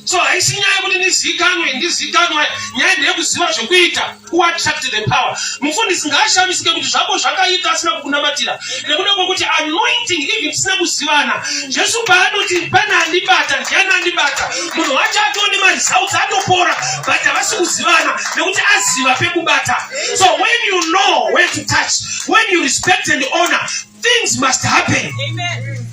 so haisi nyaya yekuti ndizikanwe ndizikanwe nyaya ndeyekuziva zvekuita kuattract the power mufundisi ngaashamisike kuti zvako zvakaita asina kukunamatira nekuda kwekuti anointing even tisina kuzivana jesu paanoti pane andibata ndiani andibata munhu wacho atone maresults atopora but havasi kuzivana nekuti aziva pekubata so when you know where to touch when you respect and honor things must happen Amen.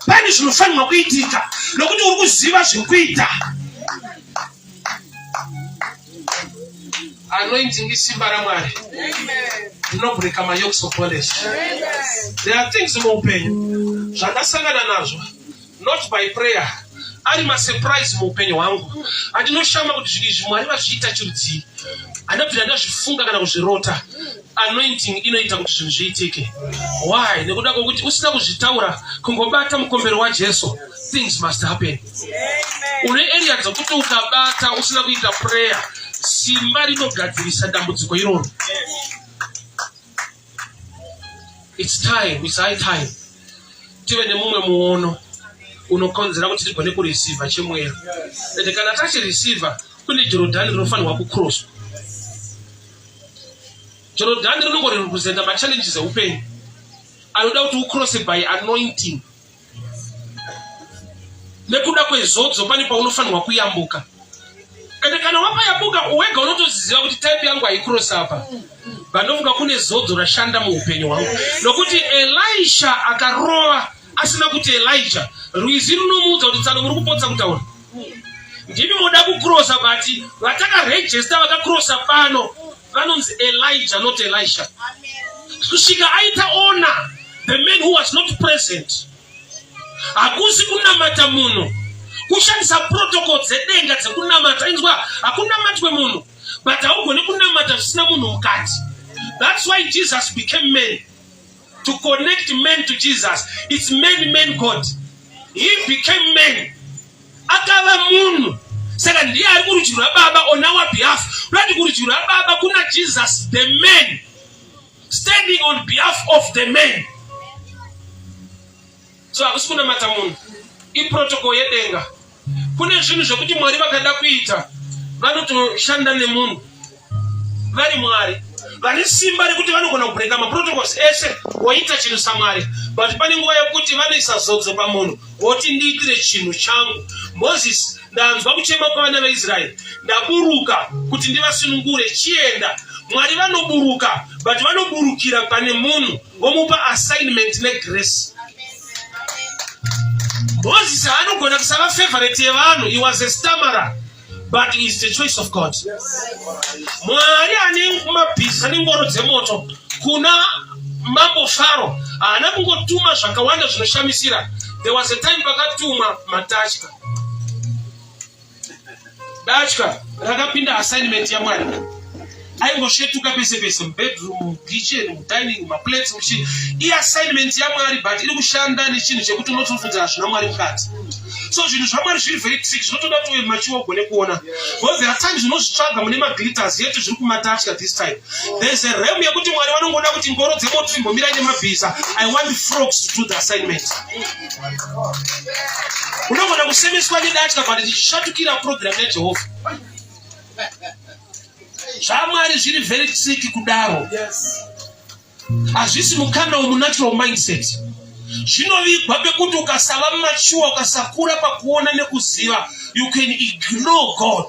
Pane zvinofanirwa kuitika nokuti uri kuziva zvekuita. Anointing isimba raMwari rinobreaka mayokes of bondage. There are things muupenyu zvandasangana nazvo not by prayer ari masurprise muupenyu hwangu andinoshama kuti zvinhu izvi Mwari vazviita chirudzii handabvira ndazvifunga kana kuzvirota anointing inoita kuti zvinhu zviitike why nekuda kwekuti usina kuzvitaura kungobata mukombero wajesu things must happen une area dzekuti ukabata usina kuita prayer simba rinogadzirisa dambudziko iroro It's time, it's high time tive nemumwe muono unokonzera kuti tigone kureceiva chemweya ende kana tachireceiva kune jorodhani rinofanirwa kucrosswa jorodhani rinongorepresenta machallenges eupenyu anoda kuti ucrosse by anointing nekuda kwezodzo pane paunofanirwa kuyambuka ende kana wapayambuka wega unotoziva kuti type yangu haikrosi apa vanofunga kune zodzo rashanda muupenyu hwangu nokuti elisha akarova asina kuti elija rwizi runomuudza kuti tsano muri kupotsa kutaura ndimi moda kukrosa but vatakarejesta vakakrosa pano vanonzi elijah not elisha kusvika aita ona the man who was not present hakusi kunamata munhu kushandisa protocol dzedenga dzekunamata inzwa hakunamatwe munhu but haugone kunamata zvisina munhu mukati that's why jesus became man to connect man to jesus it's man man god he became man akava munhu saka ndiye ari kurudyi rwababa on our behalf unati kurudyi rwababa kuna jesus the man. Standing on behalf of the man. So hakusi kunamata munhu, iprotocol yedenga. Kune zvinhu zvekuti Mwari vakada kuita vanotoshanda nemunhu vari Mwari vane simba rekuti vanogona kubreka maprotocols ese woita chinhu saMwari, but pane nguva yekuti vanoisa zodzo pamunhu voti ndiitire chinhu changu. Moses, ndanzwa kuchema kwavana vaIsraeri, ndaburuka kuti ndivasunungure, chienda. Mwari vanoburuka, but vanoburukira pane munhu vomupa assignment negrace. Moses anogona kusava favorite yevanhu, he was a stammerer, but is the choice of God. Mwari ane mabhiza nengoro dzemoto kuna mambo Faro haana kungotuma zvakawanda zvinoshamisira. There was a time pakatumwa matatya. Datya rakapinda assignment yaMwari. Aingosvetuka pese pese, mubedroom, mukitchen, mudining, maplates, muchi. Iassignment yaMwari, but iri kushanda nechinhu chekuti unotofunza hazvina Mwari mukati. So zvinhu zvaMwari zviri very trick, zvinotoda kuti uve machiwa ugone kuona. Because there are times unozvitsvaga mune maglitters, yet zviri kumatatya this time. There is a realm yekuti Mwari vanongoda kuti ngoro dzemoto imbomirai nemabhiza. I want frogs to do the assignment. Unogona kusemeswa nedatya, but tichishatukira program yaJehovha. ZvaMwari zviri very tricky kudaro. Hazvisi mukana wemunatural mindset. Zvinovigwa pekuti ukasava mature, ukasakura pakuona nekuziva, you can ignore God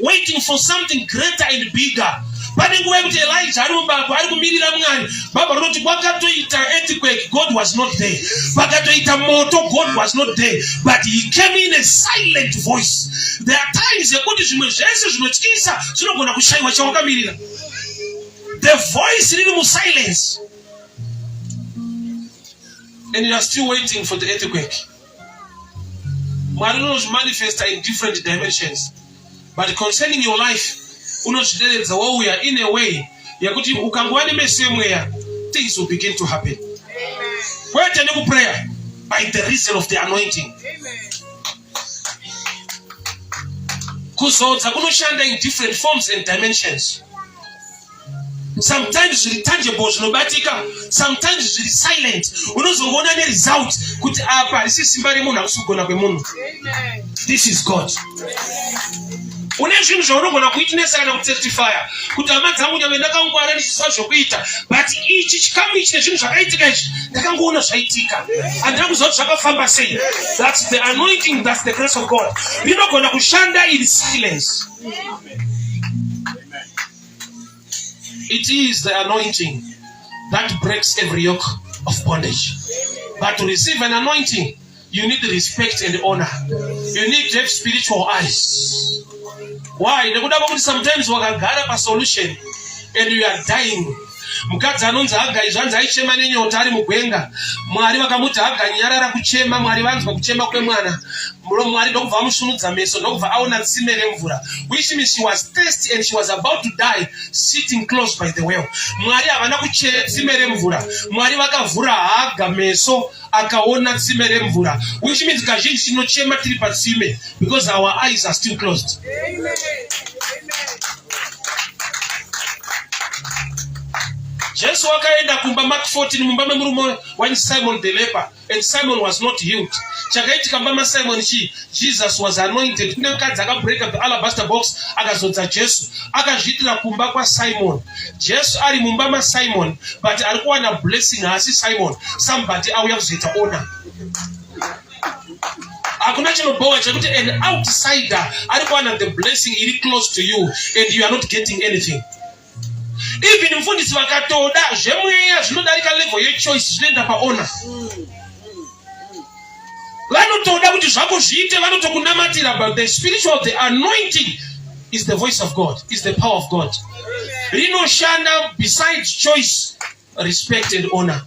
waiting for something greater and bigger. Pane nguva yekuti Elijah ari mubako ari kumirira Mwari. Baba rinoti kwakatoita earthquake, God was not there. Pakatoita moto, God was not there, but he came in a silent voice. There are times yekuti zvimwe zvese zvinotyisa zvinogona kushayiwa chawakamirira. The voice riri musilence and you are still waiting for the earthquake. Mwari unozvimanifesta in different dimensions, but concerning your life unozvideredza wouya in a way yekuti ukangova nemeso emweya, things will begin to happen. Kwete nekuprayer, by the reason of the anointing. Kuzodza kunoshanda in different forms and dimensions. Sometimes zviri tangible, zvinobatika, sometimes zviri silent. Unozongoona neresult kuti apa harisi simba remunhu, hakusi kugona kwemunhu. This is God. Une zvinhu zvaunogona kuitinesa kana kutestifya kuti hama dzangu, nyange ndakangwara ndichiziva zvokuita, but ichi chikamu ichi nezvinhu zvakaitika izvi, ndakangoona zvaitika, handina kuziva kuti zvakafamba sei. That's the anointing, that's the grace of God. Rinogona kushanda in silence. It is the anointing that breaks every yoke of bondage. But to receive an anointing, you need respect and honor. You need to have spiritual eyes. Why? Nekuda kwekuti sometimes wakagara pasolution and you are dying. Mukadzi anonzi Hagai, zvanzi aichema nenyota ari mugwenga. Mwari vakamuti, Hagai, nyarara kuchema, Mwari vanzwa kuchema kwemwana. Mwari ndokubva amusvinudza meso, ndokubva aona tsime remvura, which means she was thirsty and she was about to die sitting close by the well. Mwari havana kuchera tsime remvura, Mwari vakavhura Haga meso, akaona tsime remvura, which means kazhinji tinochema tiri patsime because our eyes are still closed. Amen. Jesu wakaenda kumba, Mark 14, mumba memurume wainzi Simon the leper, and Simon was not healed. Chakaitika mumba maSimon chii? Jesus was anointed. Kune mukadzi akabreaka the alabaster box, akazodza Jesu, akazviitira kumba kwaSimon. Jesu ari mumba maSimon, but ari kuwana blessing haasi Simon. Somebody auya kuzoita honor. Hakuna chinobowa chekuti an outsider ari kuwana the blessing iri close to you and you are not getting anything. Even mufundisi vakatoda zvemweya zvinodarika level yechoice, zvinoenda paona. Vanotoda kuti zvako zviite, vanotokunamatira, but the spiritual, the anointing is the voice of God, is the power of God. Rinoshanda besides choice, respect and honor.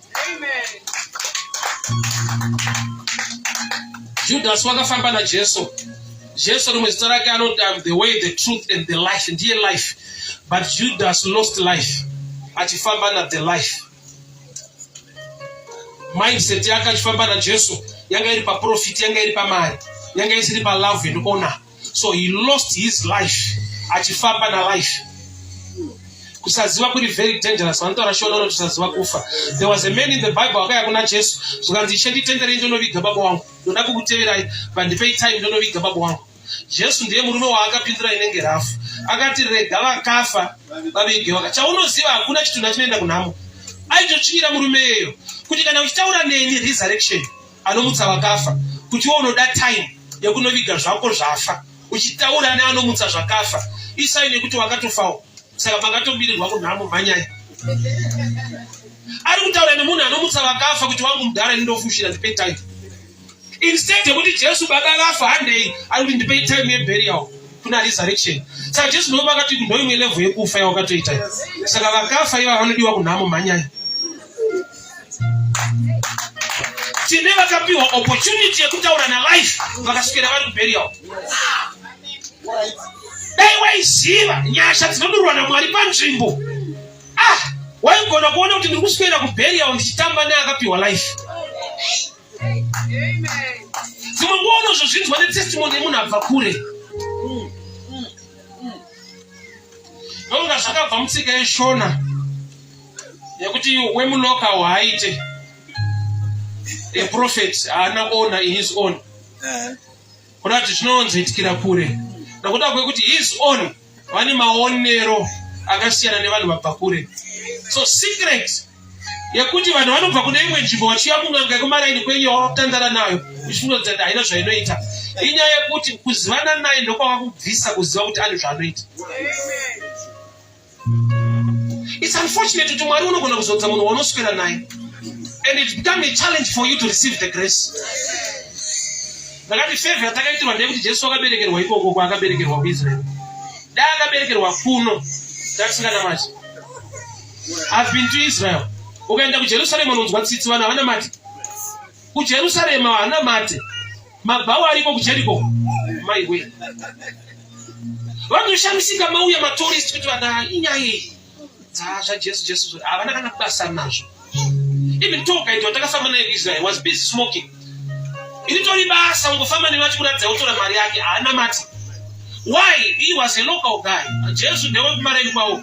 Judas wakafamba naJesu. Jesu rimwe zita rake anoti, "I'm the way, the truth and the life." Ndiye life, but Judas lost life achifamba na the life. Mindset yake achifamba naJesu yanga iri paprofit, yanga iri pamari, yanga isiri palove and honor. So he lost his life achifamba nalife. Kusaziva kuri very dangerous. Vanotaura Shona vanoti kusaziva kufa. There was a man in the Bible akauya kuna Jesu zvikanzi, Ishe nditenderei ndonoviga baba wangu. Ndoda kukuteverai, but ndipei time ndonoviga baba wangu. Jesu ndiye murume waakapindura inenge rafu. Akati rega vakafa vavige vaka. Chaunoziva hakuna chitunha chinoenda kunhamo. Aitotsvinyira murume iyeyo kuti kana uchitaura neni resurrection anomutsa vakafa kuti iwe unoda time yekunoviga zvako zvafa uchitaura neanomutsa zvakafa isai nekuti wakatofawo saka makatomirirwa kunhamo mhanyai ari kutaura nemunhu anomutsa vakafa kuti wangu mudhara ini ndofushira ndipei time instead yekuti Jesu baba vafa handei ari kuti ndipei time yeburial kuna resurrection saka Jesu ndo vakati ndoimwe level yekufa yawakatoita saka vakafa iva vanodiwa kunhamo mhanyai tine vakapiwa opportunity yekutaura nalife vakaswera vari kuburial dai waiziva nyasha dzinodurwa namwari panzvimbo ah waigona kuona kuti ndiri kuswera kuburial ndichitamba neakapiwa life. Dzimwe nguva unozozvinzwa netestimony yemunhu abva kure. Ndofunga zvakabva mutsika yeshona yekuti wemulocal haaite a prophet, haana owner in his own. Kuda kuti zvinowanzoitikira kure nokuda kwekuti his own vane maonero akasiyana nevanhu vabva kure. So secret yekuti vanhu vanobva kune imwe nzvimbo vachiuya kun'anga yekumaraini kwenyu yawakutandara nayo uchifunga kuti haina zvainoita, inyaya yekuti kuzivana naye ndokwakakubvisa kuziva kuti ane zvaanoita. It's unfortunate kuti Mwari unogona kuzodza munhu waunoswera naye and it become a challenge for you to receive the grace. Ndakati favor yatakaitirwa ndeyekuti Jesu akaberekerwa ikoko kwaakaberekerwa kuIsrael. Dai akaberekerwa kuno tatisinganamati. I've been to Israel. Ukaenda kuJerusarema unonzwa tsitsi, vanhu havanamati. KuJerusarema havanamati. Mabhawa ariko kuJeriko. Maiwe. Vanoshamisika mauya matourist kuti vana inyaya iyi. ZvaJesu Jesu havana kana basa nazvo. Even tour guide watakafamba naye kuIsrael was busy smoking. Iritori basa ungofamba nevachikuratidza wotora mari yake haana mati. Why? He was a local guy. Jesu ndewekumareni kwawo.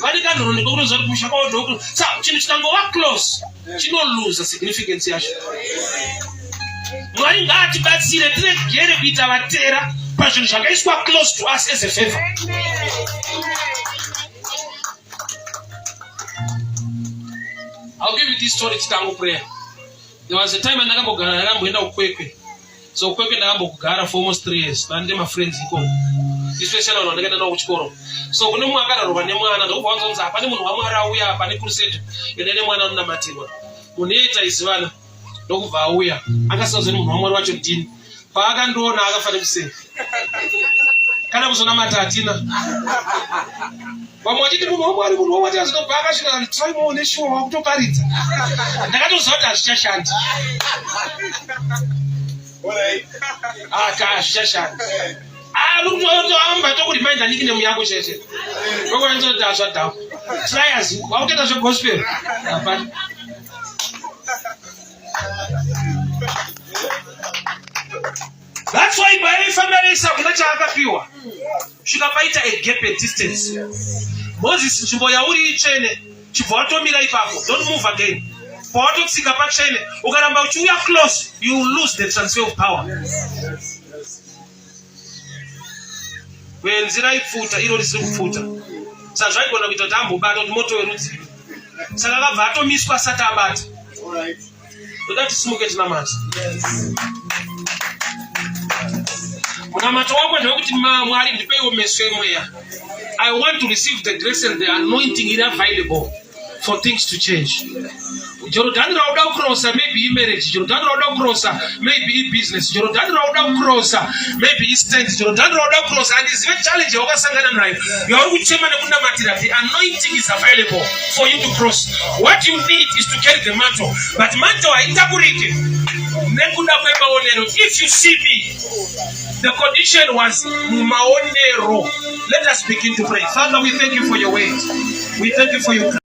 Vane kanhoroondo kekutoziva kuti musha kwawo ndoku. Sa chinhu chikangova close chinoluza significance yacho. Mwari ngaatibatsire tiregere kuita vatera pazvinhu zvakaiswa close to us as a favor. I'll give you this story chitangu prayer. There was a time andakambogara ndakamboenda kuKwekwe. So Kwekwe ndakambogara for almost 3 years. Ndane mafriends ikoko. Especially vanhu vandakaenda navo kuchikoro. So kune mumwe akararwa nemwana ndokubva wanzonzi hapane munhu waMwari auya apa necrusade ende nemwana anonamatirwa. Munhu iyeye taizivana ndokubva auya akasingazivi munhu waMwari wacho ndini. Paakandiona akafa nekuseka. Kana kuzonamata hatina. Vamwe vachiti munhu waMwari, munhu waMwari azvinobva akasvika akati try more neshuwa wakutoparidza. Ndakatoziva kuti hazvichashandi. Aka hazvichashandi. Ah, amba tokureminder nickname yako chete. Ndokuwanza kuti hazvadhakwa. Try as wakutoita zvegospel. Hapana. That's why paaifamba nesa kuna chaakapiwa. Svika paita a gap, a distance. Moses, nzvimbo yauri itsvene, chibva watomira ipapo. Don't move again. Pawatotsika patsvene, ukaramba uchiuya close, you will lose the transfer of power. Gwenzi raipfuta, iro risiri kupfuta. Saka zvaigona kuita kuti ambobata kuti moto werudzi. Saka akabva atomiswa asati abata. Toda tisimuke tinamate. Munamato wako ndewekuti Mwari ndipeiwo meso emweya. I want to receive the grace and the anointing iri available for things to change. Jorodhani rauda kucrossa maybe imarriage, Jorodhani rauda kucrossa maybe ibusiness, Jorodhani rauda kucrossa maybe istand, Jorodhani rauda kucrossa handizive challenge yawakasangana nayo yauri kuchema nekunamatira. The anointing is available for you to cross. What you need is to carry the mantle, but mantle haitakurike nekuda kwemaonero. If you see me, the condition was mumaonero. Let us begin to pray. Father, we thank you for your word. We thank you for your